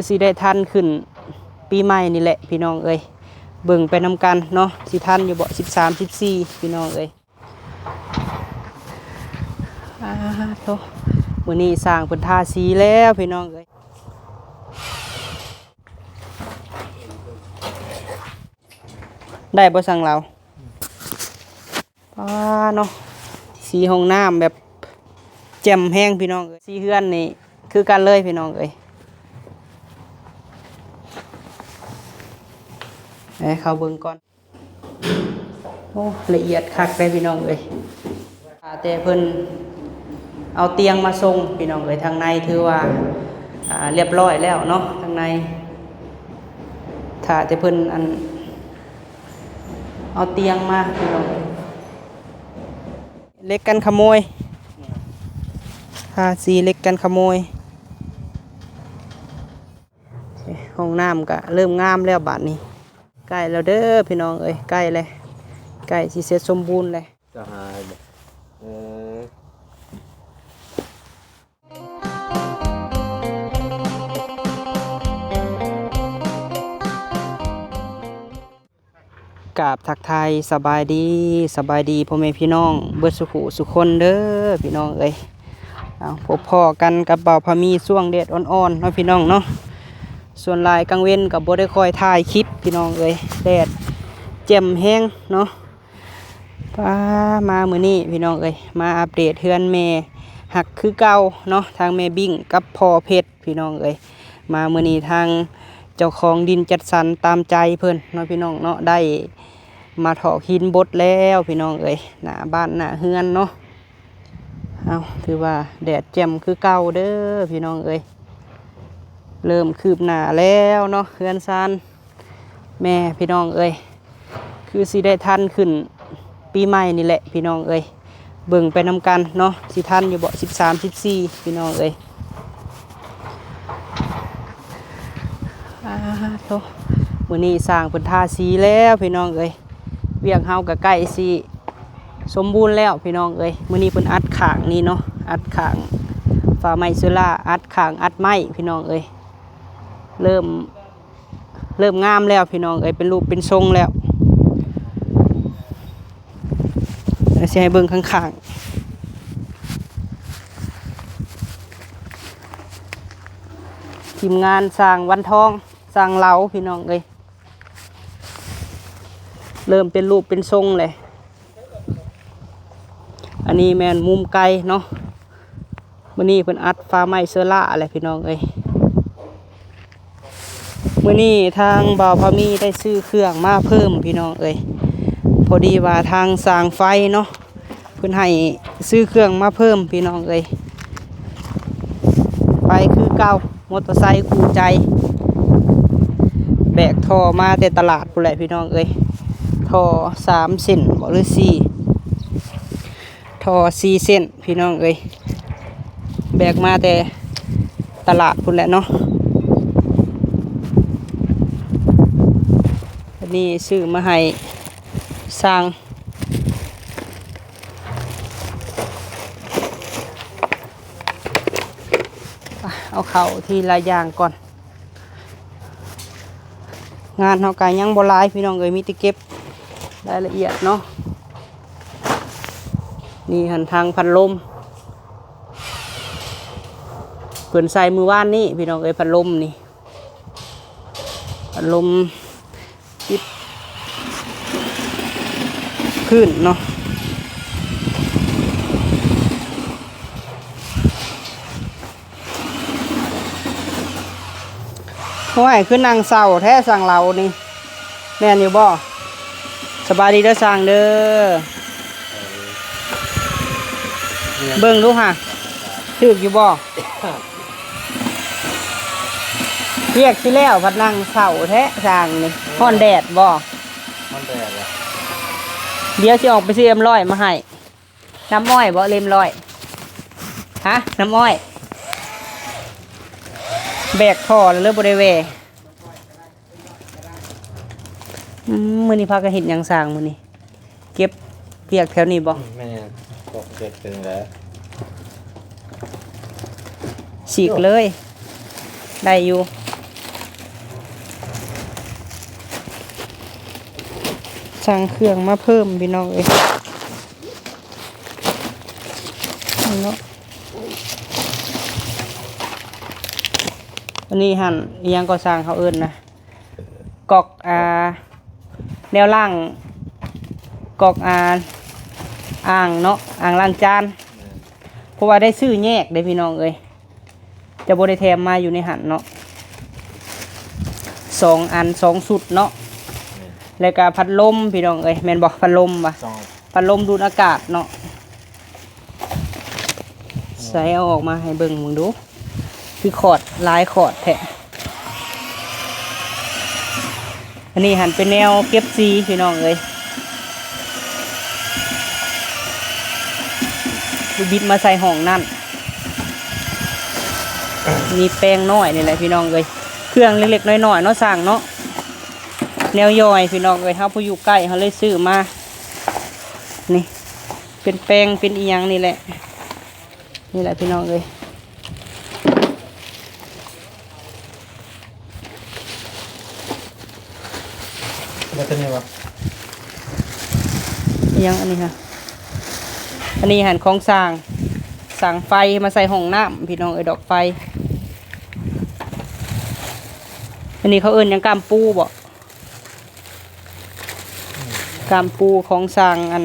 ຄືຊິໄດ້ທັນຂຶ້ນປີໃໝ່ນີ້ແຫຼະພີ່ນ້ອງເອີຍ. ເບິ່ງໄປນຳກັນເນາະ ຊິທັນຢູ່ບໍ່ ສິບສາມ ສິບສີ່ ພີ່ນ້ອງເອີຍ. ອາໂທ ມື້ນີ້ຊ່າງເພິ່ນທາສີແລ້ວພີ່ນ້ອງເອີຍ. ໄດ້ບໍ່ຊ່າງລາວ? ປ້າເນາະ ສີຫ້ອງນ້ຳແບບແຈ່ມແຮງພີ່ນ້ອງເອີຍ. ສີເຮືອນນີ້ຄືກັນເລີຍພີ່ນ້ອງເອີຍ. ເອີ ເຂົ້າເບິ່ງກ່ອນ. ໂອ້ ລະອຽດຄັກເດ້ພີ່ນ້ອງເອີຍ. ຖ້າແຕ່ເພິ່ນເອົາຕຽງມາສົ່ງພີ່ນ້ອງເອີຍ. ທາງໃນຖືວ່າ ອ່າ ລຽບຮ້ອຍແລ້ວເນາະ ທາງໃນ. ຖ້າແຕ່ເພິ່ນ ອັນ ເອົາຕຽງມາພີ່ນ້ອງເອີຍ. ເຫຼັກກັນຂະໂມຍ ທາສີເຫຼັກກັນຂະໂມຍ. ຫ້ອງນ້ຳກະເລີ່ມງາມແລ້ວບາດນີ້. ໃກ້ແລ້ວເດີພີ່ນ້ອງເອີຍ ໃກ້ແລ້ວ ໃກ້ຊິເສັດສົມບູນແລ້ວ. ສະຫາຍ ເອີ ກາບທັກທາຍສະບາຍດີ ສະບາຍດີພໍ່ແມ່ພີ່ນ້ອງເບິດສູ່ຜູ້ສູ່ຄົນເດີພີ່ນ້ອງເອີຍ. ເອົາ ພົບພໍ້ກັນກັບບ່າວພາມີຊ່ວງແດດອ່ອນໆເນາະພີ່ນ້ອງເນາະ. ສ່ວນຫຼາຍກາງເວັນກໍບໍ່ໄດ້ຄ່ອຍຖ່າຍຄລິບພີ່ນ້ອງເອີຍ ແດດແຈ່ມແຮງເນາະ. ປ້າ ມາມື້ນີ້ພີ່ນ້ອງເອີຍ ມາອັບເດດເຮືອນແມ່ຮັກຄືເກົ່າເນາະ ທາງແມ່ບິ້ງກັບພໍ່ເພັດ ພີ່ນ້ອງເອີຍ. ມາມື້ນີ້ທາງເຈົ້າຂອງດິນຈັດສັນຕາມໃຈເພິ່ນເນາະ ພີ່ນ້ອງເນາະ ໄດ້ມາຖອກຫີນບົດແລ້ວ ພີ່ນ້ອງເອີຍ ໜ້າບ້ານໜ້າເຮືອນເນາະ. ເອົາ ຖືວ່າແດດແຈ່ມຄືເກົ່າເດີພີ່ນ້ອງເອີຍ. ເລີ່ມຄືບໜ້າແລ້ວເນາະ ເຮືອນຊານແມ່ ພີ່ນ້ອງເອີຍ. ຄືຊິໄດ້ທັນຂຶ້ນປີໃໝ່ນີ້ແຫຼະພີ່ນ້ອງເອີຍ. ເບິ່ງໄປນຳກັນເນາະ ຊິທັນຢູ່ບໍ່ ສິບສາມ ສິບສີ່ ພີ່ນ້ອງເອີຍ. ອາໂທ ມື້ນີ້ຊ່າງເພິ່ນທາສີແລ້ວພີ່ນ້ອງເອີຍ. ວຽກເຮົາກໍໃກ້ຊິສົມບູນແລ້ວພີ່ນ້ອງເອີຍ. ມື້ນີ້ເພິ່ນອັດຂ້າງນີ້ເນາະ ອັດຂ້າງຝາໄມ້ເຊີລາ ອັດຂ້າງອັດໄມ້ພີ່ນ້ອງເອີຍ. ເລີ່ມ ເລີ່ມງາມແລ້ວພີ່ນ້ອງເອີຍ ເປັນຮູບເປັນຊົງແລ້ວ. ດຽວຊິໃຫ້ເບິ່ງຂ້າງໆ ທີມງານຊ່າງວັນທອງ ຊ່າງເລົາພີ່ນ້ອງເອີຍ. ເລີ່ມເປັນຮູບເປັນຊົງແລ້ວ. ອັນນີ້ແມ່ນມຸມໄກເນາະ. ມື້ນີ້ເພິ່ນອັດຝາໄມ້ເຊີລາແຫຼະພີ່ນ້ອງເອີຍ. ມື້ນີ້ທາງບ່າວພາມີໄດ້ຊື້ເຄື່ອງມາເພີ່ມພີ່ນ້ອງເອີຍ. ພໍດີວ່າທາງຊ່າງໄຟເນາະ ເພິ່ນໃຫ້ຊື້ເຄື່ອງມາເພີ່ມພີ່ນ້ອງເອີຍ. ໄປຄືເກົ່າ ມໍເຕີໄຊຄູ່ໃຈ ແບກທໍ່ມາແຕ່ຕະຫຼາດພຸ້ນແຫຼະພີ່ນ້ອງເອີຍ. ທໍ່ສາມເສັ້ນບໍ່ ຫຼືສີ່ ທໍ່ສີ່ເສັ້ນພີ່ນ້ອງເອີຍ. ແບກມາແຕ່ຕະຫຼາດພຸ້ນແຫຼະເນາະ. ອັນນີ້ຊື້ມາໃຫ້ຊ່າງ. ເອົາເຂົ້າທີລະຢ່າງກ່ອນ. ງານເຮົາກະຍັງບໍ່ຫຼາຍພີ່ນ້ອງເອີຍ ມີແຕ່ເກັບລາຍລະອຽດເນາະ. ນີ້ຫັ້ນທາງພັດລົມ ເພິ່ນໃສ່ມື້ວານນີ້ພີ່ນ້ອງເອີຍ ພັດລົມນີ້ ພັດລົມ ຕິດພື້ນເນາະ. ໂອ້ຍ ຄືນັ່ງເສົ້າແທ້ຊ່າງເລົານີ້ ແມ່ນຢູ່ບໍ່? ສະບາຍດີເດີຊ່າງເດີ. ເອີ ເບິ່ງດູຫາ ຖືກຢູ່ບໍ່? ວຽກຊິແລ້ວພັດນັ່ງເສົ້າແທ້ຊ່າງນີ້. ເອີ ຮ້ອນແດດບໍ່? ຮ້ອນແດດແຫຼະ. ດຽວຊິອອກໄປຊື້ເອັມຮ້ອຍມາໃຫ້. ນ້ຳອ້ອຍບໍ່ ເອັມຮ້ອຍ? ຮະ ນ້ຳອ້ອຍ? ແບກທໍ່ແລ້ວເລີຍບໍ່ໄດ້ແວ່. ອືມ ມື້ນີ້ພາກັນເຮັດຫຍັງຊ່າງມື້ນີ້? ເກັບວຽກແຖວນີ້ບໍ່? ແມ່ນ ເກັບເຖິງແລ້ວ ສີກເລີຍ ໄດ້ຢູ່. ສັ່ງເຄື່ອງມາເພີ່ມພີ່ນ້ອງເອີຍເນາະ. ອັນນີ້ຫັ້ນ ອີ່ຫຍັງກໍຊ່າງເຂົາເອີ້ນນະ ກອກ ອ່າ ແນວລ້າງ ກອກ ອ່າ ອ່າງເນາະ ອ່າງລ້າງຈານ. ເພາະວ່າໄດ້ຊື້ແຍກເດ້ພີ່ນ້ອງເອີຍ ຈະບໍ່ໄດ້ແຖມມາຢູ່ໃນຫັ້ນເນາະ ສອງອັນ ສອງຊຸດເນາະ. ແລ້ວກະພັດລົມພີ່ນ້ອງເອີຍ ແມ່ນບໍ່? ພັດລົມຫວາ? ພັດລົມດູດອາກາດເນາະ. ໃສ່ເອົາອອກມາໃຫ້ເບິ່ງເບິ່ງດູ ຄືຂອດ ຫຼາຍຂອດແທ້. ອັນນີ້ຫັ້ນເປັນແນວເກັບສີພີ່ນ້ອງເອີຍ ລູກບິດມາໃສ່ຫ້ອງນັ້ນ. ມີແປງນ້ອຍນີ້ແຫຼະພີ່ນ້ອງເອີຍ ເຄື່ອງເລັກໆນ້ອຍໆເນາະ ຊ່າງເນາະ ແນວຍ່ອຍພີ່ນ້ອງເອີຍ. ເຮົາຜູ້ຢູ່ໃກ້ເຮົາເລີຍຊື້ມາ ນີ້ ເປັນແປງເປັນອີ່ຫຍັງນີ້ແຫຼະ. ນີ້ແຫຼະພີ່ນ້ອງເອີຍ ແລ້ວຕົວນີ້ຫວາ? ອີ່ຫຍັງອັນນີ້ຫະ? ອັນນີ້ຫັ້ນຂອງຊ່າງ ຊ່າງໄຟມາໃສ່ຫ້ອງນ້ຳພີ່ນ້ອງເອີຍ ດອກໄຟ. ອັນນີ້ເຂົາເອີ້ນຫຍັງ ກ້າມປູບໍ? ກ້າມປູຂອງຊ່າງ ອັນ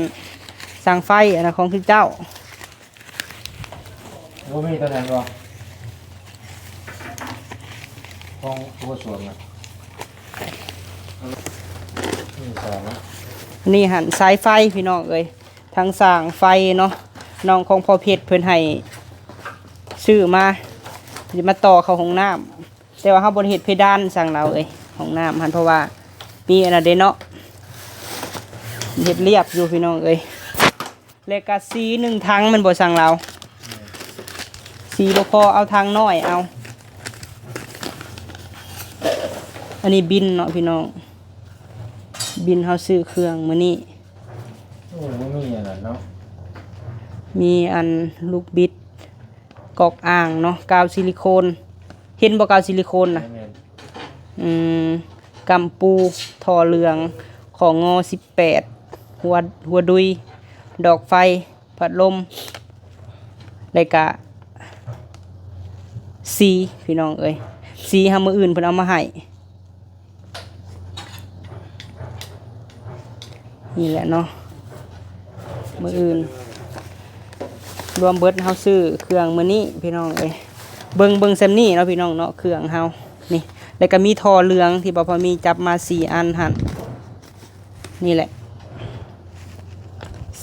ຊ່າງໄຟ ອັນນັ້ນຂອງເຂົາເຈົ້າ. ບໍ່ມີຕົວນັ້ນບໍ່? ຂອງຫົວສວນນະ ມີສອງນະ. ອັນນີ້ຫັ້ນສາຍໄຟພີ່ນ້ອງເອີຍ ທາງຊ່າງໄຟເນາະ ນ້ອງຂອງພໍ່ເພັດເພິ່ນໃຫ້ຊື້ມາ ຊິມາຕໍ່ເຂົ້າຫ້ອງນ້ຳ. ແຕ່ວ່າເຮົາບໍ່ໄດ້ເຮັດເພດານ ຊ່າງລາວເອີຍ ຫ້ອງນ້ຳຫັ້ນ ເພາະວ່າມີອັນນັ້ນເດ້ເນາະ ເຮັດລຽບຢູ່ພີ່ນ້ອງເອີຍ. ແລ້ວກະສີໜຶ່ງຖັງແມ່ນບໍ່ ຊ່າງລາວ? ສີບໍ່ພໍເອົາຖັງນ້ອຍເອົາ. ອັນນີ້ບິນເນາະພີ່ນ້ອງ ບິນເຮົາຊື້ເຄື່ອງມື້ນີ້. ໂອ້ ບໍ່ມີອັນນັ້ນເນາະ ມີອັນລູກບິດ ກອກອ່າງເນາະ ກາວຊິລິໂຄນ. ເຫັນບໍ່ ກາວຊິລິໂຄນນະ? ແມ່ນ. ອືມ ກຳປູ ທໍ່ເຫຼືອງ ຂງສິບແປດ ຫົວ ຫົວດຸຍ ດອກໄຟ ພັດລົມ ແລ້ວກະສີ ພີ່ນ້ອງເອີຍ ສີຫາມື້ອື່ນເພິ່ນເອົາມາໃຫ້. ນີ້ແຫຼະເນາະ ມື້ອື່ນ ລວມເບິດເຮົາຊື້ເຄື່ອງມື້ນີ້ພີ່ນ້ອງເອີຍ ເບິ່ງ ເບິ່ງສ່ຳນີ້ເນາະພີ່ນ້ອງເນາະ ເຄື່ອງເຮົານີ້. ແລ້ວກະມີທໍ່ເຫຼືອງທີ່ບ່າວພາມີຈັບມາສີ່ອັນຫັ້ນ ນີ້ແຫຼະ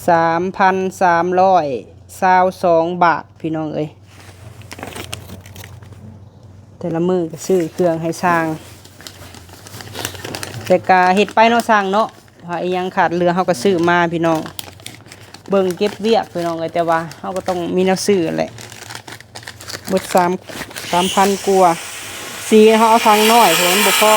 ສາມພັນສາມຮ້ອຍຊາວສອງບາດ ພີ່ນ້ອງເອີຍ. ແຕ່ລະມື້ກະຊື້ເຄື່ອງໃຫ້ຊ່າງ ແຕ່ກະເຮັດໄປເນາະຊ່າງເນາະ ວ່າອີ່ຫຍັງຂາດເຫຼືອເຮົາກະຊື້ມາພີ່ນ້ອງ. ເບິ່ງເກັບວຽກພີ່ນ້ອງເອີຍ ແຕ່ວ່າເຮົາກະຕ້ອງມີແນວຊື້ແຫຼະ. ເບິດສາມ ສາມພັນກວ່າ ສີເຮົາເອົາຖັງນ້ອຍ ເພາະມັນບໍ່ພໍ.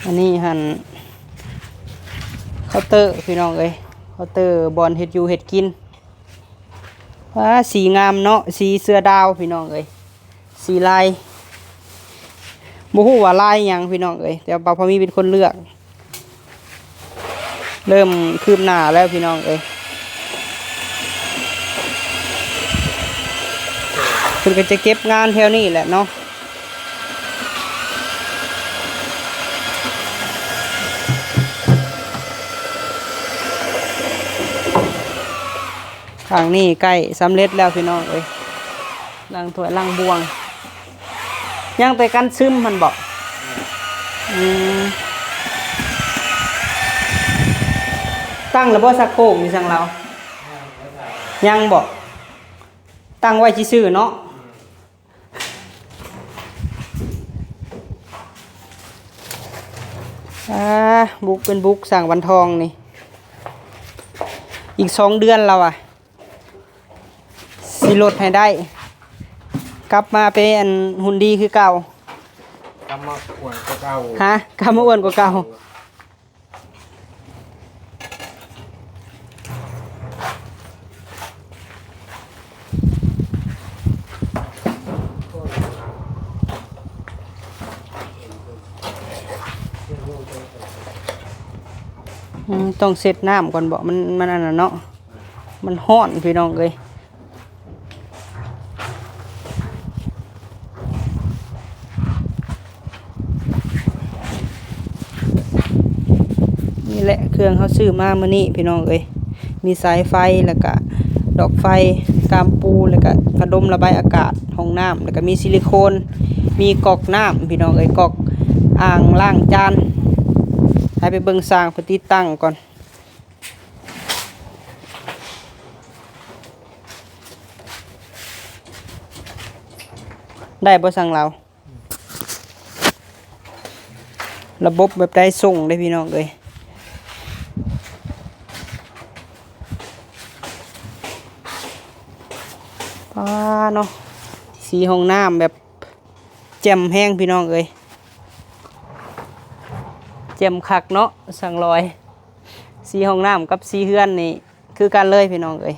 ອັນນີ້ຫັ້ນ ເຄົາເຕີພີ່ນ້ອງເອີຍ ເຄົາເຕີບ່ອນເຮັດຢູ່ເຮັດກິນ. ວ້າ ສີງາມເນາະ ສີເສືອດາວພີ່ນ້ອງເອີຍ ສີລາຍ ບໍ່ຮູ້ວ່າລາຍຫຍັງພີ່ນ້ອງເອີຍ ແຕ່ວ່າບ່າວພາມີເປັນຄົນເລືອກ. ເລີ່ມຄືບໜ້າແລ້ວພີ່ນ້ອງເອີຍ ເພິ່ນກະຈະເກັບງານແຖວນີ້ແຫຼະເນາະ. ຂ້າງນີ້ໃກ້ສຳເລັດແລ້ວພີ່ນ້ອງເອີຍ ລ້າງຖ້ວຍລ້າງບ່ວງ. ຍັງແຕ່ກັນຊຶມຫັ້ນເບາະ? ອືມ ຕັ້ງລະບໍ່ຊັກໂຄກນີ້ ຊ່າງລາວ? ຍັງເບາະ? ຕັ້ງໄວ້ຊື່ໆເນາະ. ອ່າ ບຸກເປັນບຸກ ຊ່າງວັນທອງນີ້ ອີກສອງເດືອນລາວວ່າ ຊິລົດໃຫ້ໄດ້ ກັບມາເປັນອັນຫຸ່ນດີຄືເກົ່າ. ກັບມາອ້ວນກວ່າເກົ່າ. ຮະ? ກັບມາອ້ວນກວ່າເກົ່າ. ອືມ ຕ້ອງເຊັດນ້ຳກ່ອນເບາະ ມັນ ມັນອັນນັ້ນເນາະ ມັນຮ້ອນພີ່ນ້ອງເອີຍ. ນີ້ແຫຼະເຄື່ອງເຮົາຊື້ມາມື້ນີ້ພີ່ນ້ອງເອີຍ ມີສາຍໄຟ ແລ້ວກະດອກໄຟ ກາມປູ ແລ້ວກະພັດລົມລະບາຍອາກາດຫ້ອງນ້ຳ ແລ້ວກະມີຊິລິໂຄນ ມີກອກນ້ຳພີ່ນ້ອງເອີຍ ກອກອ່າງລ້າງຈານ. ໃຫ້ໄປເບິ່ງຊ່າງເພິ່ນຕິດຕັ້ງກ່ອນ ໄດ້ບໍ່ຊ່າງລາວ? ລະບົບແບບໃດສົ່ງເດ້ພີ່ນ້ອງເອີຍ. ປ້າເນາະ ສີຫ້ອງນ້ຳແບບແຈ່ມແຮງພີ່ນ້ອງເອີຍ ແຈ່ມຄັກເນາະຊ່າງລອຍ. ສີຫ້ອງນ້ຳກັບສີເຮືອນນີ້ຄືກັນເລີຍພີ່ນ້ອງເອີຍ.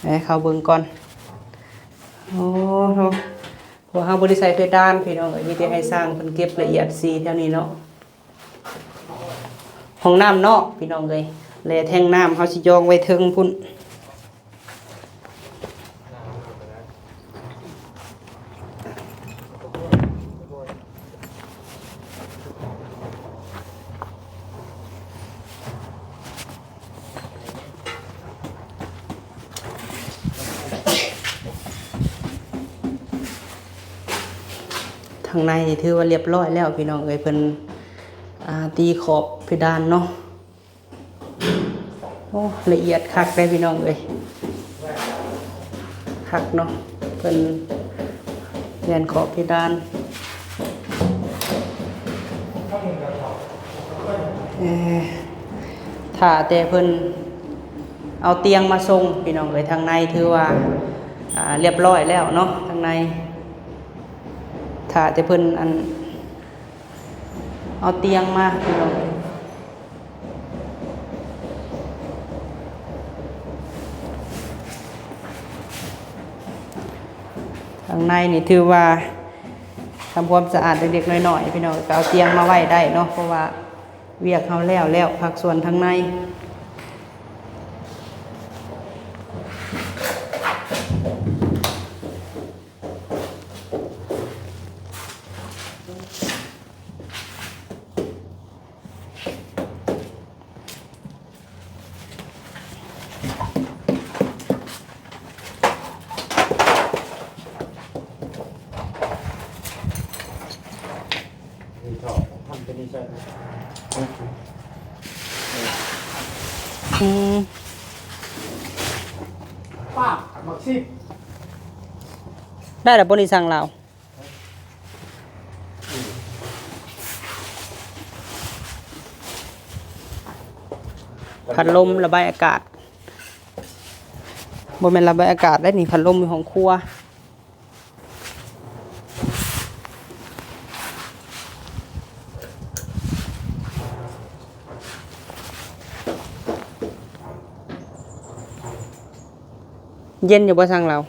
ໃຫ້ເຂົ້າເບິ່ງກ່ອນ. ໂອ້ໂຫ ພວກເຮົາບໍ່ໄດ້ໃສ່ເພດານພີ່ນ້ອງເອີຍ ມີແຕ່ໃຫ້ຊ່າງເພິ່ນເກັບລະອຽດສີແຖວນີ້ເນາະ. ຫ້ອງນ້ຳນອກພີ່ນ້ອງເອີຍ ແລະແທງນ້ຳເຮົາຊິຢອງໄວ້ເທິງພຸ້ນ. ທາງໃນນີ້ຖືວ່າລຽບຮ້ອຍແລ້ວພີ່ນ້ອງເອີຍ ເພິ່ນ ອ່າ ຕີຂອບເພດານເນາະ. ໂອ້ ລະອຽດຄັກເດ້ພີ່ນ້ອງເອີຍ ຄັກເນາະ ເພິ່ນແລ່ນຂອບເພດານ. ເອີ ຖ້າແຕ່ເພິ່ນເອົາຕຽງມາສົ່ງພີ່ນ້ອງເອີຍ ທາງໃນຖືວ່າ ອ່າ ລຽບຮ້ອຍແລ້ວເນາະ ທາງໃນ ຖ້າແຕ່ເພິ່ນ ອັນ ເອົາຕຽງມາພີ່ນ້ອງເອີຍ. ທາງໃນນີ້ຖືວ່າທຳຄວາມສະອາດເລັກໆນ້ອຍໆ ພີ່ນ້ອງ ກໍເອົາຕຽງມາໄວ້ໄດ້ເນາະ ເພາະວ່າວຽກເຮົາແລ້ວແລ້ວ ພາກສ່ວນທາງໃນ. ອືມ ປ້າ ໝາກຊີບ ໄດ້ແລ້ວບໍ່ນີ້ ຊ່າງລາວ? ພັດລົມລະບາຍອາກາດ ບໍ່ແມ່ນລະບາຍອາກາດໄດ໋ນີ້ ພັດລົມຢູ່ຫ້ອງຄົວ. ເຢັນຢູ່ບໍ່ ຊ່າງລາວ?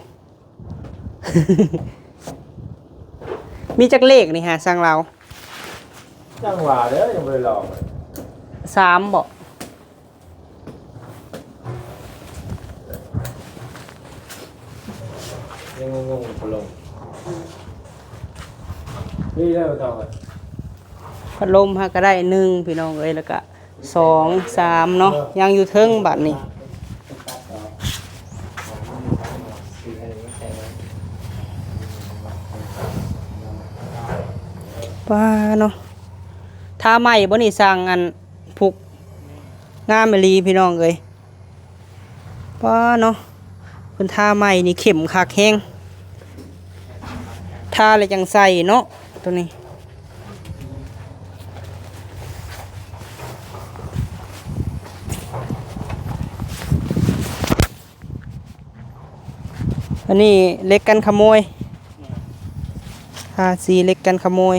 ມີຈັກເລກນີ້ຫາ ຊ່າງລາວ? ຈັ່ງວ່າເດີ ຍັງບໍ່ໄດ້ລອງເລີຍ. ສາມບໍ? ຍັງງົງໆ ພັດລົມ ນີ້ເດີ ບໍ່ຕ້ອງ ພັດລົມຫາກະໄດ້ໜຶ່ງ ພີ່ນ້ອງເອີຍ ແລ້ວກະ ສອງ ສາມເນາະ ຍັງຢູ່ເທິງບາດນີ້. ປ້າເນາະ ທາໃໝ່ບໍ່ນີ້ ຊ່າງອັນພຸກ ງາມອີ່ຫຼີພີ່ນ້ອງເອີຍ. ປ້າເນາະ ເພິ່ນທາໃໝ່ນີ້ເຂັ້ມຄັກແຮງ ທາແລ້ວຈັ່ງໃສ່ເນາະ ໂຕນີ້. ອັນນີ້ເຫຼັກກັນຂະໂມຍ ທາສີເຫຼັກກັນຂະໂມຍ.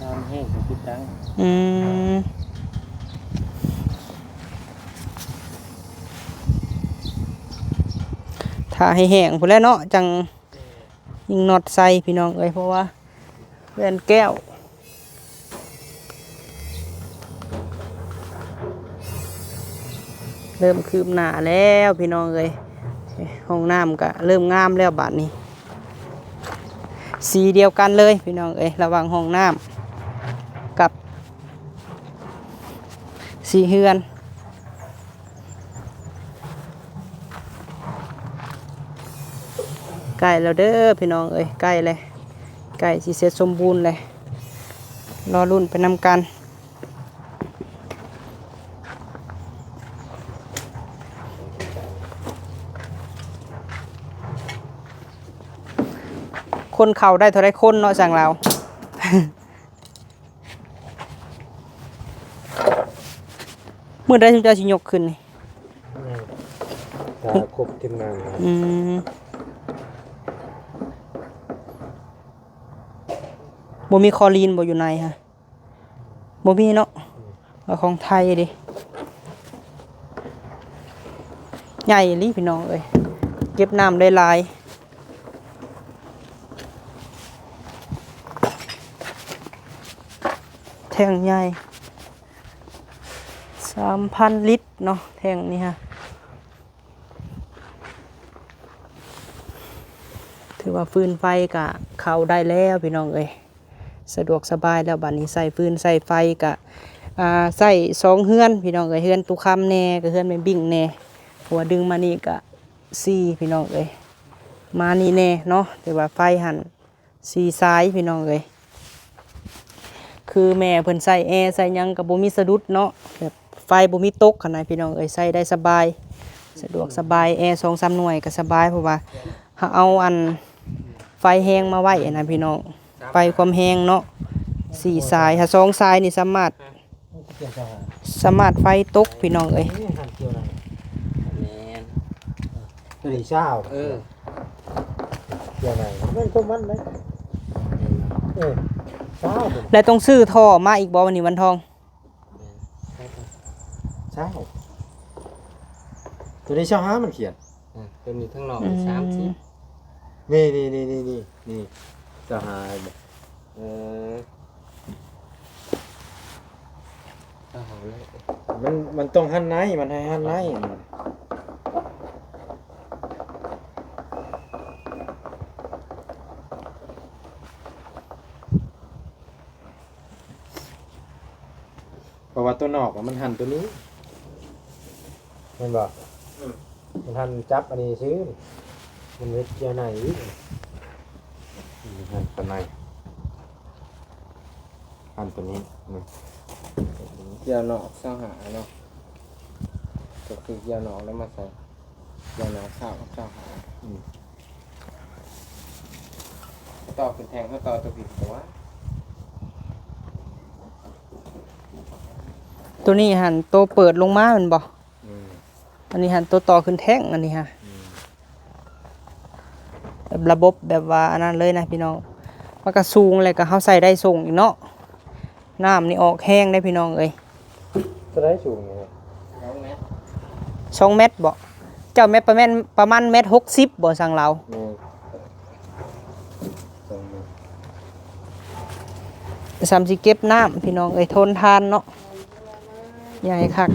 ນ້ຳແຫ້ງກໍຕິດຕັ້ງ ອືມ ຖ້າໃຫ້ແຫ້ງພຸ້ນແຫຼະເນາະ ຈັ່ງ ຍິງນັອດໃສ່ພີ່ນ້ອງເອີຍ ເພາະວ່າແວ່ນແກ້ວ ເລີ່ມຄືບໜ້າແລ້ວພີ່ນ້ອງເອີຍ. ຫ້ອງນ້ຳກະເລີ່ມງາມແລ້ວບາດນີ້ ສີດຽວກັນເລີຍພີ່ນ້ອງເອີຍ ລະຫວ່າງຫ້ອງນ້ຳກັບສີເຮືອນ. ໃກ້ແລ້ວເດີພີ່ນ້ອງເອີຍ ໃກ້ແລ້ວ ໃກ້ຊິເສັດສົມບູນແລ້ວ ລໍລຸ້ນໄປນຳກັນ. ຄົນເຂົ້າໄດ້ເທົ່າໃດຄົນເນາະ ຊ່າງລາວ. ມື້ໃດຊຸມເຈົ້າຊິຍົກຂຶ້ນນີ້? ແມ່ນ ຖ້າຄົບທີມງານ. ອືມ ບໍ່ມີຄໍລີນບໍ່ຢູ່ໃນຫັ້ນ? ບໍ່ມີເນາະ. ອືມ ວ່າຂອງໄທເດ້ ໃຫຍ່ອີ່ຫຼີພີ່ນ້ອງເອີຍ ເກັບນ້ຳໄດ້ຫຼາຍ. ແທ້ງໃຫຍ່ ສາມພັນລິດເນາະ ແທ້ງນີ້ຮະ. ຖືວ່າຟືນໄຟກະເຂົ້າໄດ້ແລ້ວພີ່ນ້ອງເອີຍ ສະດວກສະບາຍແລ້ວ. ບາດນີ້ໃຊ້ຟືນໃຊ້ໄຟກະ ອ່າ ໃຊ້ສອງເຮືອນພີ່ນ້ອງເອີຍ ເຮືອນຕູ້ຄຳແດ່ ກະເຮືອນແມ່ບິ້ງແດ່ ເພາະວ່າດຶງມານີ້ກະສີ່ພີ່ນ້ອງເອີຍ ມານີ້ແດ່ເນາະ. ແຕ່ວ່າໄຟຫັ້ນ ສີ່ສາຍພີ່ນ້ອງເອີຍ ຄືແມ່ເພິ່ນໃຊ້ແອໃຊ້ຫຍັງກະບໍ່ມີສະດຸດເນາະ ແບບໄຟບໍ່ມີຕົກຫັ້ນນະພີ່ນ້ອງເອີຍ ໃຊ້ໄດ້ສະບາຍ ສະດວກສະບາຍ. ແອສອງສາມໜ່ວຍກະສະບາຍ ເພາະວ່າເຮົາເອົາອັນໄຟແຮງມາໄວ້ຫັ້ນນະພີ່ນ້ອງ ໄຟຄວາມແຮງເນາະ. ສີ່ສາຍ ຖ້າສອງສາຍນີ້ສາມາດ ສາມາດໄຟຕົກພີ່ນ້ອງເອີຍ. ແມ່ນ ຕົວນີ້ຊາວ ເອີ ກ່ຽວໄດ້ ແມ່ນຂອງມັນເດ້ ເອີ ຊາວ. ແລ້ວຕ້ອງຊື້ທໍ່ມາອີກບໍ່ ວັນນີ້ວັນທອງ? ຊາວ ຕົວນີ້ຊາວຫ້າ ມັນຂຽນ ອືມ ຕົວນີ້ທາງນອກ ອືມ ສາມສິບ. ນີ້ ນີ້ ນີ້ ຊາວຫ້າ ເອີ ຊາວຫ້າເລີຍ ມັນ ມັນຕ້ອງຫັນໃນ ມັນໃຫ້ຫັນໃນ. ເພາະວ່າຕົວນອກມັນຫັນຕົວນີ້ ແມ່ນບໍ່? ອືມ ມັນຫັນຈັບອັນນີ້ຊື່ ມັນເຮັດກ່ຽວໃນອີກ ມັນຫັນຕົວໃນ ຫັນຕົວນີ້ ອືມ ກ່ຽວນອກຊາວຫ້າເນາະ ກໍຄືກ່ຽວນອກແລ້ວມາໃສ່ ກ່ຽວນອກຊາວ ຊາວຫ້າ ອືມ. ຕໍ່ຂຶ້ນແທ່ງ ເຮົາຕໍ່ຕົວຜິດຕົວະ ຕົວນີ້ຫັ້ນໂຕເປີດລົງມາແມ່ນບໍ່? ອືມ ອັນນີ້ຫັ້ນໂຕຕໍ່ຂຶ້ນແທ່ງ ອັນນີ້ຫັ້ນ ອືມ ແບບລະບົບແບບວ່າອັນນັ້ນເລີຍນະພີ່ນ້ອງ ມັນກະສູງ ແລ້ວກະເຮົາໃສ່ໄດ້ສົ່ງອີກເນາະ. ນ້ຳນີ້ອອກແຮງເດ້ພີ່ນ້ອງເອີຍ. ເທົ່າໃດສູງນີ້? ສອງແມັດ ສອງແມັດບໍ່? ເຈົ້າແມັດປະມານ ປະມານແມັດຫົກສິບບໍ່ ຊ່າງລາວ? ແມ່ນ ສອງແມັດ ສ່ຳຊິເກັບນ້ຳພີ່ນ້ອງເອີຍ ທົນທານເນາະ ໃຫຍ່ຄັກ.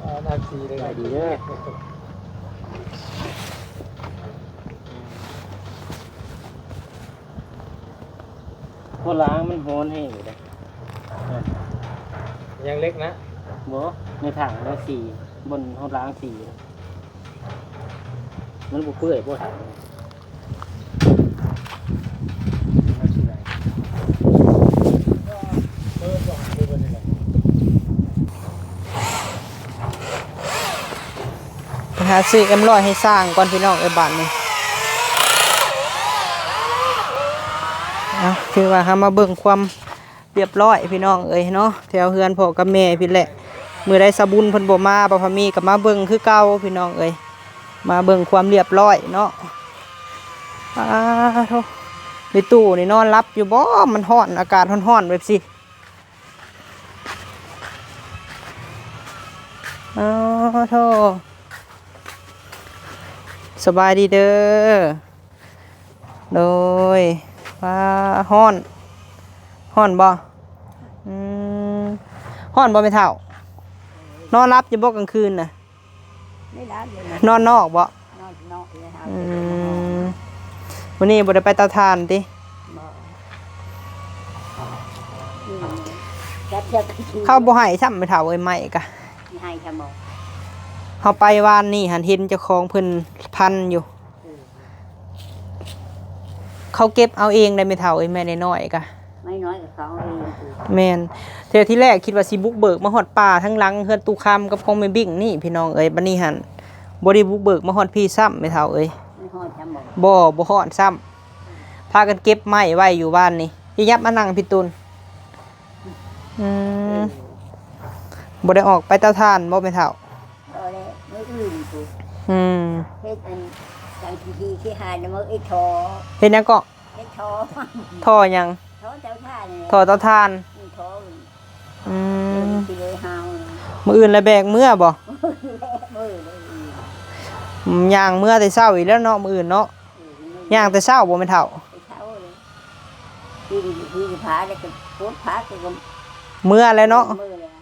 ອ່າ ໜ້າທີ່ເລີຍ ສະບາຍດີເດີ. ຫົວລາງມັນໂຫນແຮງຢູ່ເດ້. ຍັງເຫຼັກນະ? ບໍ່ ໃນຖັງລະສີ່ ບ່ອນຫົວລາງສີ່ ມັນບໍ່ເປື່ອຍບໍ່ຖັງ? ໄປຫາຊື້ເອັມຮ້ອຍໃຫ້ຊ່າງກ່ອນພີ່ນ້ອງເອີຍ ບາດນີ້. ຄືວ່າເຮົາມາເບິ່ງຄວາມຮຽບຮ້ອຍພີ່ນ້ອງເອີຍເນາະ ແຖວເຮືອນພໍ່ກັບແມ່ພີ້ແຫຼະ. ມື້ໃດສາວບຸນເພິ່ນບໍ່ມາ ບ່າວພາມີກໍມາເບິ່ງຄືເກົ່າພີ່ນ້ອງເອີຍ ມາເບິ່ງຄວາມຮຽບຮ້ອຍເນາະ. ອາໂທ້ ແມ່ຕູ້ນີ້ນອນຫຼັບຢູ່ບໍ່? ມັນຮ້ອນ ອາກາດຮ້ອນໆແບບຊີ້. ອາໂທ້ ສະບາຍດີເດີ. ໂດຍ ວ້າ ຮ້ອນ ຮ້ອນບໍ່? ອືມ ຮ້ອນບໍ່ແມ່ເຖົ້າ? ນອນຫຼັບຢູ່ບໍ່ກາງຄືນນະ? ໄດ້ຫຼັບຢູ່ນະ. ນອນນອກບໍ່? ນອນນອກຢູ່ເຮົາ. ອືມ ມື້ນີ້ບໍ່ໄດ້ໄປເຕົາຖ່ານຕິ? ບໍ່. ອືມ ຈັກເທື່ອກໍຄື ເຂົາບໍ່ໃຫ້ຊ້ຳແມ່ເຖົ້າເອີຍ ໄມ້ກະ ຊິໃຫ້ຊ້ຳບໍ່? ເຮົາໄປວານນີ້ຫັ້ນ ເຫັນເຈົ້າຂອງເພິ່ນພັນຢູ່. ເອີ ເຂົາເກັບເອົາເອງໄດ໋ແມ່ເຖົ້າເອີຍ ໄມ້ນ້ອຍໆກະ ໄມ້ນ້ອຍກໍເຂົາເອົາເອງ. ແມ່ນ ແຕ່ທີແລກຄິດວ່າຊິບຸກເບີກມາຮອດປ່າທາງຫຼັງເຮືອນຕູ້ຄຳກັບຂອງແມ່ບິ້ງນີ້ພີ່ນ້ອງເອີຍ ບັດນີ້ຫັ້ນບໍ່ໄດ້ບຸກເບີກມາຮອດພີ້ຊ້ຳແມ່ເຖົ້າເອີຍ. ບໍ່ຮອດຊ້ຳບໍ່? ບໍ່ ບໍ່ຮອດຊ້ຳ ພາກັນເກັບໄມ້ໄວ້ຢູ່ບ້ານນີ້. ອີຫຍັບມານັ່ງພີ້ຕຸນ. ອືມ ເອີ ບໍ່ໄດ້ອອກໄປເຕົາຖ່ານບໍ່ແມ່ເຖົ້າ? ບໍ່ແລ້ວ ມື້ອື່ນພຸ້ນ. ອືມ ເຮັດອັນ ຈັ່ງທີ່ ທີ່ ທີ່ຫານະ ມື້ເຮັດທໍ່. ເຮັດຫຍັງເກາະ? ເຮັດທໍ່. ທໍ່ຫຍັງ? ທໍ່ເຕົາຖ່ານ. ທໍ່ເຕົາຖ່ານ. ອືມ ທໍ່. ອືມ ຊິເລີຍຫາວ. ມື້ອື່ນລະແບກເມືອບໍ່? ມື້ອື່ນແບກເມືອເລີຍ. ອືມ ຍ່າງເມືອແຕ່ເຊົ້າອີກແລ້ວເນາະ ມື້ອື່ນເນາະ. ເອີ ຍ່າງແຕ່ເຊົ້າບໍ່ແມ່ເຖົ້າ? ແຕ່ເຊົ້າເລີຍ ກິນ ກິນຜ້າແລ້ວກໍປົດຜ້າກໍ ເມືອແລ້ວເນາະ. ເມືອແລ້ວ.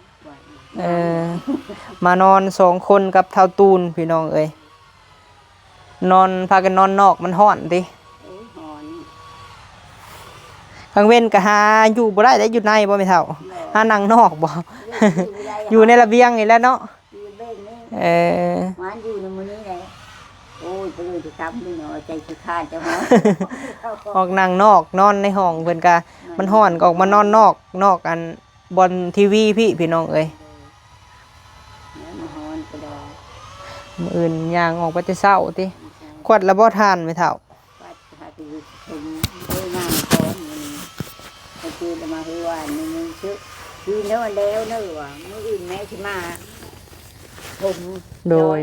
ເອີ ມານອນສອງຄົນກັບທ້າວຕູນພີ່ນ້ອງເອີຍ ນອນ ພາກັນນອນນອກ ມັນຮ້ອນຕິ. ເອີ ຮ້ອນ ກາງເວັນກໍຫາຢູ່ບໍ່ໄດ້ເດ້ ຢູ່ໃນບໍ່ແມ່ເຖົ້າ? ບໍ່ ຫານັ່ງນອກບໍ່? ຢູ່ ຢູ່ບໍ່ໄດ້ ຢູ່ໃນລະບຽງນີ້ແຫຼະເນາະ. ຢູ່ເບິ່ງນີ້ ເອີ ມາຢູ່ໃນມື້ນີ້ແຫຼະ. ໂອ້ຍ ໄປເລີຍຊິກັບນີ້ເນາະ ໃຈຊິຂາດເຈົ້າ. ອອກນັ່ງນອກ ນອນໃນຫ້ອງເພິ່ນກະ ມັນຮ້ອນ ກໍອອກມານອນນອກ ນອກອັນ ບ່ອນທີວີພີ້ ພີ່ນ້ອງເອີຍ. ແລ້ວມັນຮ້ອນກໍດອກ. ມື້ອື່ນຍ່າງອອກໄປແຕ່ເຊົ້າຕິ? ເອີ ຂວັດລະບໍ່ຖ່ານແມ່ເຖົ້າ? ຂວັດຫາໄປຢູ່ຊົມເດີ ນາງຄອນມື້ນີ້ ໄປຄືນມາຄືວານນີ້ ມື້ຊື່ ຄືນແລ້ວ ແລ້ວເນີວ່າ ມື້ອື່ນແມ່ຊິມາຊົມ. ໂດຍ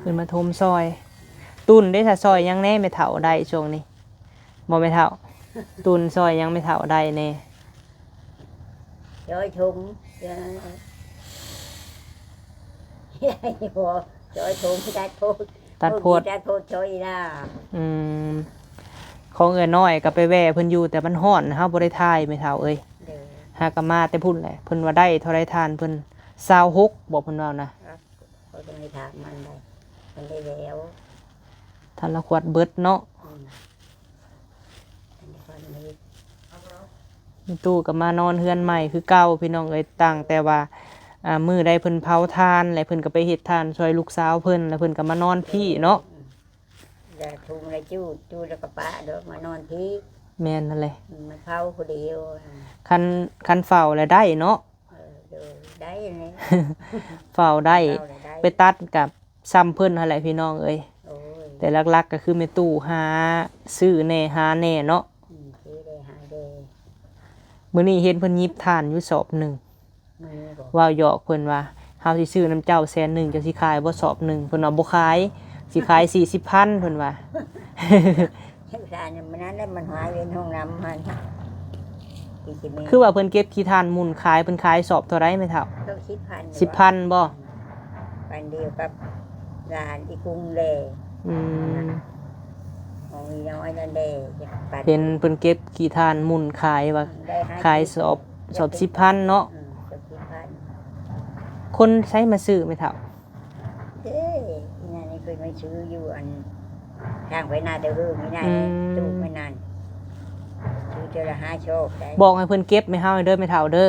ເພິ່ນມາຖົມຊ່ອຍ. ຕຸນເດ້ ຖ້າຊ່ອຍຫຍັງແດ່ແມ່ເຖົ້າໄດ້ຊ່ວງນີ້? ບໍ່ແມ່ເຖົ້າ ຕຸນຊ່ອຍຫຍັງແມ່ເຖົ້າໄດ້ແດ່? ຊ່ອຍຖົມ ເອີ ບໍ່ ຊ່ອຍຖົມ ຕັດໂພດ ຕັດໂພດ ຕັດໂພດ ຊ່ອຍອີ່ຫຼ້າ. ອືມ ຂອງເອື້ອຍນ້ອຍກໍໄປແວ່ເພິ່ນຢູ່ ແຕ່ມັນຮ້ອນ ເຮົາບໍ່ໄດ້ຖ່າຍແມ່ເຖົ້າເອີຍ. ໂດຍ ຫາກໍມາແຕ່ພຸ້ນແຫຼະ ເພິ່ນວ່າໄດ້ເທົ່າໃດຖ່ານເພິ່ນ? ຊາວຫົກບໍ່ ເພິ່ນເວົ້ານະ. ເຂົາຕ້ອງໄດ້ຖາມມັນໄດ໋ ມັນໄດ້ແລ້ວ ທ່ານລະຂວດເບິດເນາະ. ອືມ ທ່ານລະຂວດເບິດ. ແມ່ຕູ້ກໍມານອນເຮືອນໃໝ່ຄືເກົ່າພີ່ນ້ອງເອີຍ ຕັ້ງແຕ່ວ່າ ອ່າ ມື້ໃດເພິ່ນເຜົາຖ່ານ ແລ້ວເພິ່ນກໍໄປເຮັດຖ່ານຊ່ອຍລູກສາວເພິ່ນ ແລ້ວເພິ່ນກໍມານອນພີ້ເນາະ. ອືມ ຢ່າທຸງລະຈູດ ຈູດແລ້ວກໍປະເດີ ມານອນພີ້. ແມ່ນຫັ້ນແຫຼະ ອືມ ມາເຝົ້າຜູ້ດຽວ. ຄັນ ຄັນເຝົ້າແລ້ວໄດ້ເນາະ. ເອີ ໂດຍ ໄດ້ແຫຼະ ເຝົ້າໄດ້ ເຝົ້າແລ້ວໄດ້ ໄປຕັດກັບຊ່ຳເພິ່ນຫັ້ນແຫຼະພີ່ນ້ອງເອີຍ. ໂອ້ຍ ແຕ່ຫຼັກໆກໍຄືແມ່ຕູ້ຫາຊື້ແດ່ ຫາແດ່ເນາະ. ອືມ ຊື້ແດ່ ຫາແດ່. ມື້ນີ້ເຫັນເພິ່ນຫຍິບຖ່ານຢູ່ສອບໜຶ່ງ. ມື້ນີ້ບໍ່? ເວົ້າຫຍອກເພິ່ນວ່າ ເຮົາຊິຊື້ນຳເຈົ້າແສນໜຶ່ງ ເຈົ້າຊິຂາຍບໍ່ສອບໜຶ່ງ? ເພິ່ນວ່າບໍ່ຂາຍ ຊິຂາຍສີ່ສິບພັນ ເພິ່ນວ່າ. ຈັກສານ ມື້ນັ້ນແຫຼະ ມັນຫາຍເປັນຫ້ອງນ້ຳຫັ້ນ ຄືຊິແມ່ນ. ຄືວ່າເພິ່ນເກັບຂີ້ຖ່ານໝຸ່ນຂາຍ ເພິ່ນຂາຍສອບເທົ່າໃດແມ່ເຖົ້າ? ສິບພັນ ສິບພັນບໍ່? ປານດຽວກັບຫຼານອີກຸງແຫຼະ. ອືມ ຂອງອີນ້ອຍນັ້ນແຫຼະ. ເຫັນເພິ່ນເກັບຂີ້ຖ່ານໝຸ່ນຂາຍວ່າ ໄດ້ຫາ ຂາຍສອບ ສອບສິບພັນເນາະ. ອືມ ສອບສິບພັນ. ຄົນໃສມາຊື້ແມ່ເຖົ້າ? ເດ້ ອີ່ນັ້ນນີ້ເພິ່ນມາຊື້ຢູ່ອັນ ທາງໄປນາຕະເຮີງນີ້ນະ. ອືມ ຕູ້ໄປນັ້ນ ຊື້ເທື່ອລະຫ້າຊອກໄດ້. ບອກໃຫ້ເພິ່ນເກັບໃຫ້ເຮົາເດີແມ່ເຖົ້າເດີ.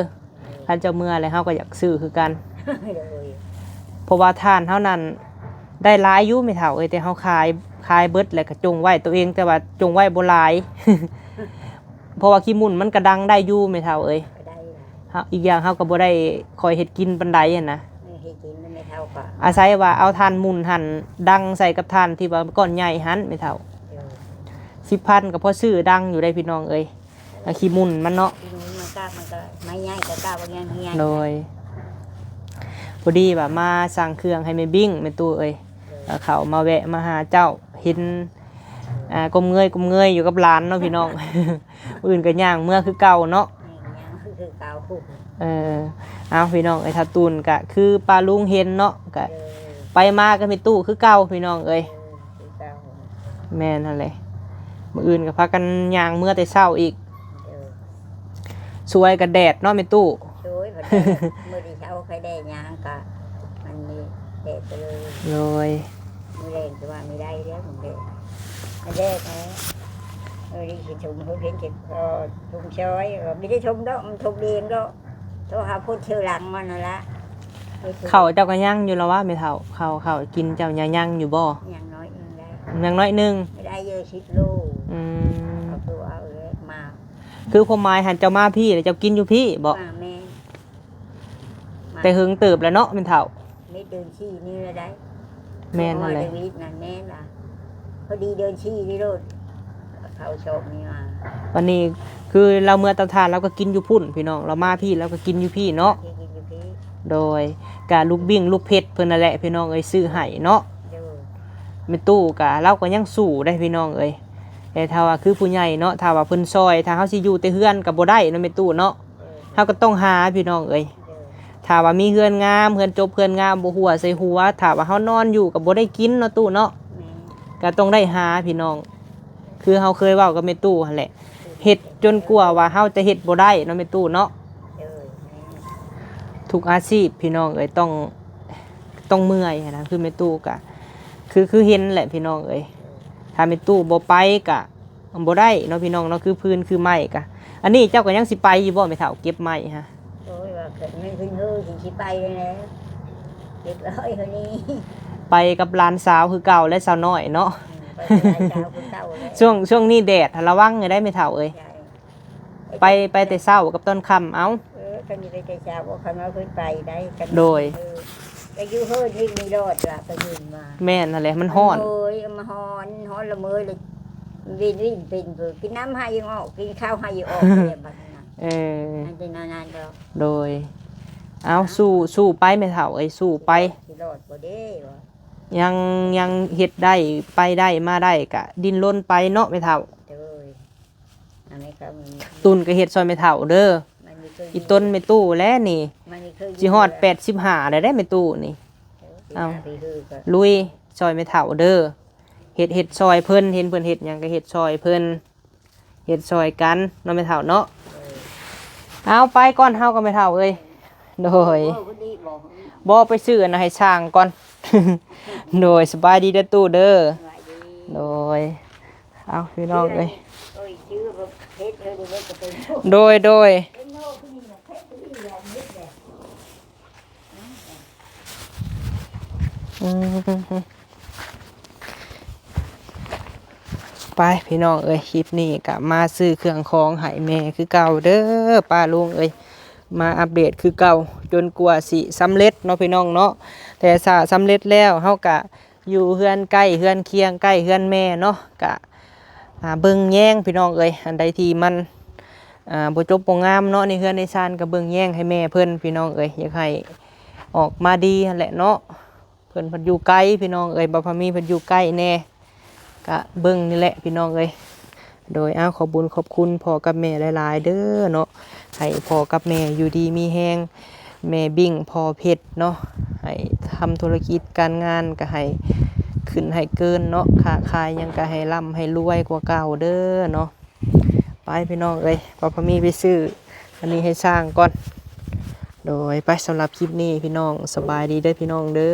ເອີ ຄັນເຈົ້າເມືອແລ້ວເຮົາກໍຢາກຊື້ຄືກັນ. ໂດຍ ເພາະວ່າຖ່ານເຮົານັ້ນໄດ້ຫຼາຍຢູ່ແມ່ເຖົ້າເອີຍ ແຕ່ເຮົາຂາຍ ຂາຍເບິດແລ້ວກໍຈົ່ງໄວ້ໂຕເອງ ແຕ່ວ່າຈົ່ງໄວ້ບໍ່ຫຼາຍ. ເພາະວ່າຂີ້ໝຸ່ນມັນກໍດັງໄດ້ຢູ່ແມ່ເຖົ້າເອີຍ. ກໍໄດ້ລະ ເຮົາ ອີກຢ່າງເຮົາກໍບໍ່ໄດ້ຄ່ອຍເຮັດກິນປານໃດຫັ້ນນະ. ເຮັດກິນແມ່ເຖົ້າກໍອາໄສວ່າເອົາຖ່ານໝຸ່ນຫັ້ນດັງໃສ່ກັບຖ່ານທີ່ວ່າກ້ອນໃຫຍ່ຫັ້ນແມ່ເຖົ້າ. ໂດຍ ສິບພັນກໍພໍຊື້ດັງຢູ່ໄດ໋ພີ່ນ້ອງເອີຍ ອາ ຂີ້ໝຸ່ນມັນເນາະ ມັນກໍ ມັນໃຫຍ່ກໍກ້າ ບັກຫຍັງໃຫຍ່ ໂດຍ ພໍດີວ່າມາສັ່ງເຄື່ອງໃຫ້ແມ່ບິ້ງ ແມ່ຕູ້ເອີຍ ເຂົ້າມາແວະມາຫາເຈົ້າ ເຫັນ ອ່າ ກົ້ມເງີຍ ກົ້ມເງີຍຢູ່ກັບຫຼານເນາະພີ່ນ້ອງ ມື້ອື່ນກໍຍ່າງເມືອຄືເກົ່າເນາະ ຍ່າງຄືເກົ່າ ເອີ ເອົາ ພີ່ນ້ອງເອີຍ ທ້າວຕູນກະຄືປ້າລຸງເຫັນເນາະ ກະ ເອີ ໄປມາກັບແມ່ຕູ້ຄືເກົ່າ ພີ່ນ້ອງເອີຍ ເອີ ຄືເກົ່າ ແມ່ນຫັ້ນແຫຼະ ມື້ອື່ນກໍພາກັນຍ່າງເມືອແຕ່ເຊົ້າອີກ ເອີ ສວຍກັບແດດເນາະແມ່ຕູ້ ໂດຍ ບໍ່ແດດ ມື້ທີ່ເຊົ້າຄ່ອຍແດດຍ່າງກະ ມັນມີແດດໄປເລີຍ ໂດຍ ມື້ແລງຈະວ່າມີໄດ້ແລ້ວ ມັນແດດ ມັນແດດແທ້ ເອີ ນີ້ຊິຖົມເພິ່ນເຫັນເຈັບຄໍຖົມຊອຍ ບໍ່ໄດ້ຖົມດອກ ມັນຖົມເອງດອກ ໂທຫາພຸດເທື່ອຫຼັງມັນຫັ້ນລະ ເຂົ້າເຈົ້າກໍຍັງຢູ່ລະວະແມ່ເຖົ້າ ເຂົ້າ ເຂົ້າກິນເຈົ້າຍັງ ຍັງຢູ່ບໍ່? ຍັງໜ້ອຍໜຶ່ງໄດ໋ ຍັງໜ້ອຍໜຶ່ງ ໄດ້ເຍອະສິບໂລ ອືມ ເອົາຕົວເອົາເລີຍມາ ຄືຄວາມໝາຍຫັ້ນເຈົ້າມາພີ້ ແລ້ວເຈົ້າກິນຢູ່ພີ້ບໍ່? ອ່າ ແມ່ນ ແຕ່ເຫິງເຕີບແລ້ວເນາະແມ່ເຖົ້າ ເດືອນສີ່ນີ້ລະໄດ໋ ແມ່ນຫັ້ນແຫຼະ ໂຄວິດນັ້ນແມ່ນລະ ພໍດີເດືອນສີ່ນີ້ໂລດ ເຂົ້າຊອກນີ້ມາ ບັດນີ້ຄືລາວເມືອເຕົາຖ່ານລາວກໍກິນຢູ່ພຸ້ນພີ່ນ້ອງ ລາວມາພີ້ລາວກໍກິນຢູ່ພີ້ເນາະ ກິນຢູ່ພີ້ ໂດຍ ກະລູກບິ້ງລູກເພັດເພິ່ນນັ້ນແຫຼະພີ່ນ້ອງເອີຍ ຊື້ໃຫ້ເນາະ ໂດຍ ແມ່ຕູ້ກະລາວກໍຍັງສູ້ໄດ໋ພີ່ນ້ອງເອີຍ ແຕ່ຖ້າວ່າຄືຜູ້ໃຫຍ່ເນາະ ຖ້າວ່າເພິ່ນຊ່ອຍ ຖ້າເຮົາຊິຢູ່ແຕ່ເຮືອນກໍບໍ່ໄດ້ເນາະແມ່ຕູ້ເນາະ ເຮົາກໍຕ້ອງຫາພີ່ນ້ອງເອີຍ ຖ້າວ່າມີເຮືອນງາມ ເຮືອນຈົບເຮືອນງາມ ບໍ່ຮົ່ວໃສ່ຫົວ ຖ້າວ່າເຮົານອນຢູ່ກໍບໍ່ໄດ້ກິນເນາະຕູ້ເນາະ ແມ່ນ ກໍຕ້ອງໄດ້ຫາພີ່ນ້ອງ ຄືເຮົາເຄີຍເວົ້າກັບແມ່ຕູ້ຫັ້ນແຫຼະ ເຮັດຈົນກວ່າວ່າເຮົາຈະເຮັດບໍ່ໄດ້ເນາະແມ່ຕູ້ເນາະ ໂດຍ ແມ່ນ ທຸກອາຊີບພີ່ນ້ອງເອີຍ ຕ້ອງ ຕ້ອງເມື່ອຍຫັ້ນນະ ຄືແມ່ຕູ້ກະ ຄື ຄືເຫັນແຫຼະພີ່ນ້ອງເອີຍ ຖ້າແມ່ຕູ້ບໍ່ໄປກະ ບໍ່ໄດ້ເນາະພີ່ນ້ອງເນາະ ຄືຟືນຄືໄມ້ກະ ອັນນີ້ເຈົ້າກໍຍັງຊິໄປຢູ່ບໍ່ແມ່ເຖົ້າ ເກັບໄມ້ຫະ? ໂອ້ຍ ວ່າເກີດແມ່ນເພິ່ນເຮີຊິ ຊິໄປແລ້ວ ເກັບເອົາເທົ່ານີ້ ໄປກັບຫຼານສາວຄືເກົ່າ ແລະ ສາວນ້ອຍເນາະ ອືມ ໄປກັບຫຼານສາວຄືເກົ່າແລ້ວ ຊ່ວງ ຊ່ວງນີ້ແດດ ລະວັງໃຫ້ໄດ້ແມ່ເຖົ້າເອີຍ ໄປ ໄປແຕ່ເຊົ້າກັບຕອນຄ່ຳເອົາ ເອີ ຄັນຊິໄປແຕ່ເຊົ້າ ຄັນວ່າເພິ່ນໄປໄດ້ ຄັນ ໂດຍ ເອີ ໄປຢູ່ເຮືອນນີ້ມີລອດລະ ໄປຢູ່ມາ ແມ່ນຫັ້ນແຫຼະ ມັນຮ້ອນ ມັນຮ້ອນ ຮ້ອນລະເມີຍ ວິນວິນເປັນ ກິນນ້ຳໃຫ້ຍັງອອກ ກິນເຂົ້າໃຫ້ຍັງອອກ ແບບນັ້ນນະ ເອີ ອັນເປັນອັນນັ້ນດອກ ໂດຍ ເອົາ ສູ້ ສູ້ໄປແມ່ເຖົ້າເອີຍ ສູ້ໄປ ຊິລອດບໍ່ເດ້ ຍັງ ຍັງເຮັດໄດ້ ໄປໄດ້ ມາໄດ້ ກະດີ້ນລົນໄປເນາະແມ່ເຖົ້າ ໂດຍ ອັນນີ້ກໍ ຕຸ່ນກໍເຮັດຊ່ອຍແມ່ເຖົ້າເດີ ອີ່ຕົນແມ່ຕູ້ແຫຼະນີ້ ຊິຮອດແປດສິບຫ້າແລ້ວເດ້ແມ່ຕູ້ນີ້ ເອົາ ລຸຍຊ່ອຍແມ່ເຖົ້າເດີ ເຮັດ ເຮັດຊ່ອຍເພິ່ນ ເຫັນເພິ່ນເຮັດຫຍັງກໍເຮັດຊ່ອຍເພິ່ນ ເຮັດຊ່ອຍກັນເນາະແມ່ເຖົ້າເນາະ ເອົາ ໄປກ່ອນເຮົາກັບແມ່ເຖົ້າເອີຍ ໂດຍ ບໍ່ ໄປຊື້ອັນນັ້ນໃຫ້ຊ່າງກ່ອນ ໂດຍ ສະບາຍດີເດີຕູ້ເດີ ໂດຍ ເອົາ ພີ່ນ້ອງເອີຍ ໂດຍ ໂດຍ ອືມ ໄປພີ່ນ້ອງເອີຍ ຄລິບນີ້ກະມາຊື້ເຄື່ອງຂອງໃຫ້ແມ່ຄືເກົ່າເດີ ປ້າລຸງເອີຍ ມາອັບເດດຄືເກົ່າ ຈົນກວ່າຊິສຳເລັດເນາະພີ່ນ້ອງເນາະ ແຕ່ຖ້າສຳເລັດແລ້ວ ເຮົາກະຢູ່ເຮືອນໃກ້ເຮືອນຄຽງ ໃກ້ເຮືອນແມ່ເນາະ ກະ ອ່າ ເບິ່ງແຍງພີ່ນ້ອງເອີຍ ອັນໃດທີ່ມັນ ອ່າ ບໍ່ຈົບບໍ່ງາມເນາະ ໃນເຮືອນໃນຊານ ກະເບິ່ງແຍງໃຫ້ແມ່ເພິ່ນພີ່ນ້ອງເອີຍ ຢາກໃຫ້ອອກມາດີຫັ້ນແຫຼະເນາະ ເພິ່ນພັດຢູ່ໄກພີ່ນ້ອງເອີຍ ບ່າວພາມີເພິ່ນຢູ່ໃກ້ແດ່ ກະເບິ່ງນີ້ແຫຼະພີ່ນ້ອງເອີຍ ໂດຍ ເອົາ ຂອບບຸນຂອບຄຸນພໍ່ກັບແມ່ຫຼາຍໆເດີເນາະ ໃຫ້ພໍ່ກັບແມ່ຢູ່ດີມີແຮງ ແມ່ບິ້ງພໍ່ເພັດເນາະ ໃຫ້ທຳທຸລະກິດການງານກະໃຫ້ຂຶ້ນໃຫ້ເກີນເນາະ ຄ້າຂາຍຫຍັງກະໃຫ້ລ່ຳໃຫ້ລວຍກວ່າເກົ່າເດີເນາະ ໄປພີ່ນ້ອງເອີຍ ບ່າວພາມີໄປຊື້ອັນນີ້ໃຫ້ຊ່າງກ່ອນ ໂດຍ ໄປ ສຳລັບຄລິບນີ້ພີ່ນ້ອງ ສະບາຍດີເດີພີ່ນ້ອງເດີ.